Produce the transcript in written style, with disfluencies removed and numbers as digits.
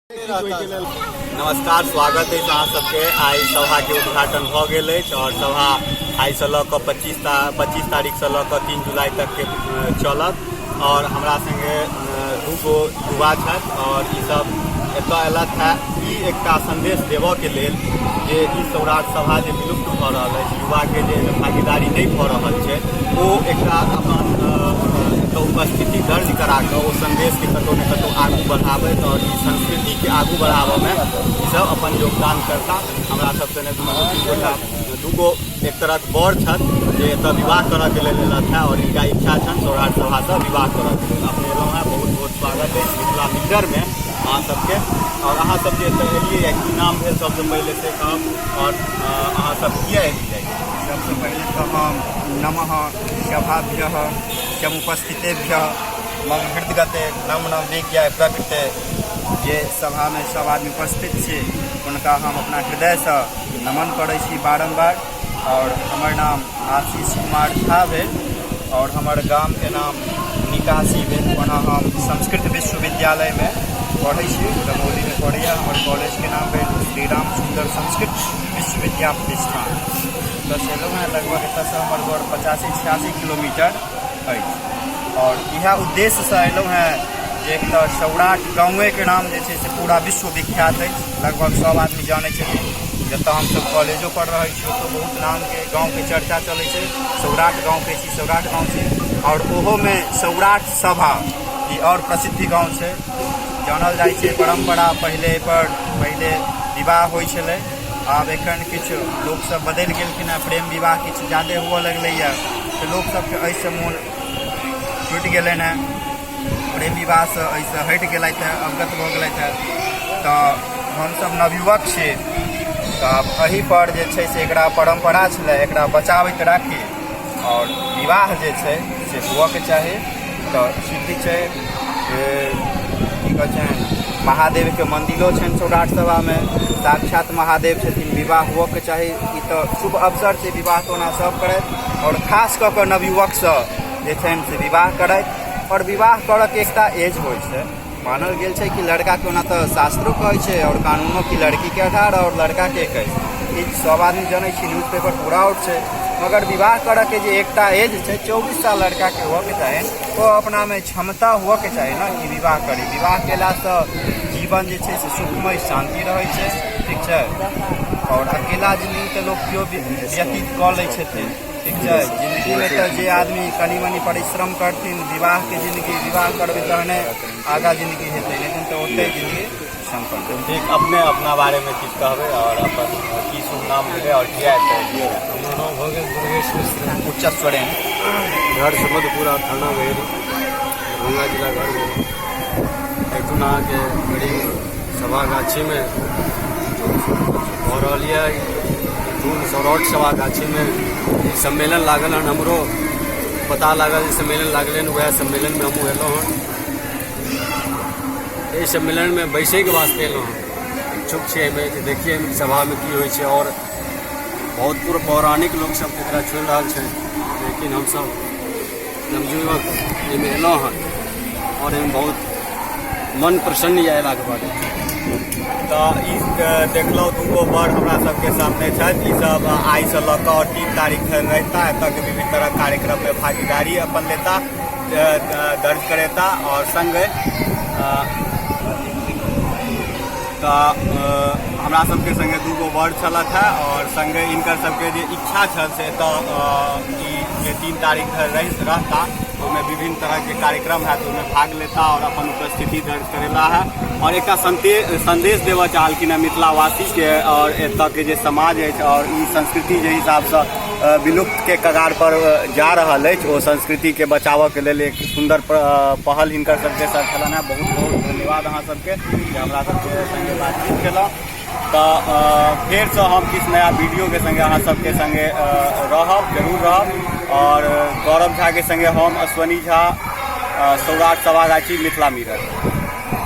नमस्कार, स्वागत अछि अहाँ सबके। आइ सभाके उद्घाटन भऽ गेल अछि आओर सभा आइसँ लऽ कऽ 25 तारीखसँ लऽ कऽ 3 जुलाई तकके चलत। आओर हमरा सङ्गे दू गो युवा छथि आओर ईसब एतऽ अयलथि हेँ ई एकटा सन्देश देबऽके लेल जे ई सौराठ सभा जे विलुप्त भऽ रहल अछि, युवाके जे एहिमे भागीदारी नहि भऽ रहल छै, ओ एकटा अपन एतऽ उपस्थिति दर्ज करा कऽ ओ सन्देशके कतहु ने कतहु आगू बढ़ाबैत आओर ई संस्कृतिके आगू बढ़ाबऽमे ईसब अपन योगदान करता। हमरा सबसँ ने दू तीन गोटा, दू गो एक तरहक वर छथि जे एतऽ विवाह करऽके लेल एलथि हेँ आओर हिनका इच्छा छनि सौराठ सभासँ विवाह करऽके लेल। अपने एलहुँ हेँ, बहुत बहुत स्वागत अछि मिथिला मिररमे अहाँ सबके। आओर अहाँ सब जे एतऽ एलियै, की नाम भेल सबसँ पहिले से कहब आओर अहाँ सब किया एलियै? सबसँ पहिले तऽ हम नमः सभाभ्यः समुपस्थितेभ्यः मम हृदगते नम नम विज्ञाय प्रकृते। जे सभामे सब आदमी उपस्थित छी, हुनका हम अपना हृदयसँ नमन करै छी बारम्बार। आओर हमर नाम आशीष कुमार झा भेल आओर हमर गामके नाम निकासी भेल। ओना हम संस्कृत विश्वविद्यालयमे पढ़ै छी, रमौलीमे पढ़ैए। हमर कॉलेजके नाम भेल श्री राम सुन्दर संस्कृत विश्वविद्या प्रतिष्ठान। एतऽसँ एलहुँ हेँ, लगभग एतऽसँ हमर घर 85-86 किलोमीटर अछि। आओर इएह उद्देश्यसँ एलहुँ हेँ जे एक तऽ सौराठ गाँवेके नाम जे छै से पूरा विश्व विख्यात अछि, लगभग सब आदमी जानै छथिन। जतऽ हमसब कॉलेजो पर रहै छी, ओतऽ बहुत नामके गाँवके चर्चा चलै छै, सौराठ गाँवके छी, सौराठ गाँव छी। आओर ओहोमे सौराठ सभा ई आओर प्रसिद्धि गाँव छै, जानल जाइ छै। परम्परा पहिले एहिपर पहिले विवाह होइ छलै। आब एखन किछु लोकसब बदलि गेलखिन हेँ, प्रेम विवाह किछु जादे हुअ लगलैए, तऽ लोकसबके एहिसँ मोन टूटि गेलनि हेँ, प्रेम विवाहसँ एहिसँ हटि गेलथि हेँ, अवगत भऽ गेलथि हेँ। तऽ हमसब नवयुवक छी, तऽ आब एहिपर जे छै से एकरा परम्परा छलै, एकरा बचाबैत राखी आओर विवाह जे छै से हुअके चाही। तऽ सिद्धि छै जे की कहै छनि, महादेवके मन्दिरो छनि सौराठ सभामे, साक्षात महादेव छथिन। विवाह हुअके चाही, ई तऽ शुभ अवसर छै। विवाह तऽ ओना सब करथि आओर खास कऽ कऽ नवयुवकसँ जे छनि से विवाह करथि। आओर विवाह करऽके एकटा एज होइ छै, मानल गेल छै कि लड़काके, ओना तऽ शास्त्रो कहै छै आओर कानूनो कि लड़कीके 18 आओर लड़काके 21। ई सब आदमी जनै छी, न्यूज पेपर पूरा आउट छै। मगर विवाह करऽके जे एकटा एज छै, 24 साल लड़काके होअके चाही। ओ अपनामे क्षमता होअके चाही ने कि विवाह करी। विवाह केलासँ जीवन जे छै से सुखमय शान्ति रहै छै, ठीक छै? आओर अकेला जिन्दगी तऽ लोक केओ भी व्यतीत कऽ लै छथिन, ठीक छै? जिन्दगीमे तऽ जे आदमी कनि मनि परिश्रम करथिन, विवाहके जिन्दगी, विवाह करबै तहने आगाँ जिन्दगी हेतै, लेकिन तऽ ओतहि जिन्दगी सम्पन्न। ठीक, अपने अपना बारेमे किछु कहबै आओर अपन की शुभ नाम भेलै आओर किया एतऽ एलियै? हमर नाम भऽ गेल दुर्गेश मिश्र। उच्च स्वरेण। घर से मधुपुरा, थाना भेल, दरभंगा जिला घर भेल। एखन अहाँके गरीब सभा गाछीमे भऽ रहल यऽ। एखन सौराठ सभा गाछीमे ई सम्मेलन लागल हन। हमरो पता लागल जे सम्मेलन लागलै हन, उएह सम्मेलनमे हमहूँ एलहुँ हन। एहि सम्मेलनमे बैसैके वास्ते एलहुँ हन। इच्छुक छी एहिमे जे देखियै एहिमे सभामे की होइ छै। आओर बहुत पूर्व पौराणिक लोकसभ एकरा छोड़ि रहल छै, लेकिन हमसभ नवयुवक एहिमे एलहुँ हन आओर एहिमे बहुत मन प्रसन्न यऽ अयलाके बाद। तऽ ई देखलहुँ, दूगो वर हमरा सबके सामने छथि। ई सब आइसँ लऽ कऽ आओर 3 तारीख धरि रहता, एतऽके विभिन्न तरहक कार्यक्रममे भागीदारी अपन लेता, दर्ज करेता। आओर सङ्गे तऽ हमरा सबके सङ्गे दूगो वर छलथि हेँ आओर सङ्गे हिनकर सबके जे इच्छा छल से एतऽ ई जे 3 तारीख धरि रहता, ओहिमे विभिन्न तरहके कार्यक्रम हैत, ओहिमे भाग लेता आओर अपन उपस्थिति दर्ज करेला है। आओर एकटा सन्देश देबऽ चाहलखिन हेँ मिथिलावासीके आओर एतऽके जे समाज अछि आओर ई संस्कृति जे हिसाबसँ विलुप्तके कगार पर जा रहल अछि, ओ संस्कृतिके बचाबऽके लेल एक सुन्दर पहल हिनकर सबके साथ छलनि हेँ। बहुत बहुत धन्यवाद अहाँ सबके जे हमरा सबके सङ्गे बातचीत केलहुँ। तऽ फेरसँ हम किछु नया वीडियोके सङ्गे अहाँ सबके सङ्गे रहब, जरूर रहब। आओर गौरव झाके सङ्गे हम अश्वनी झा, सौराठ सभागाछी, मिथिला मिरर।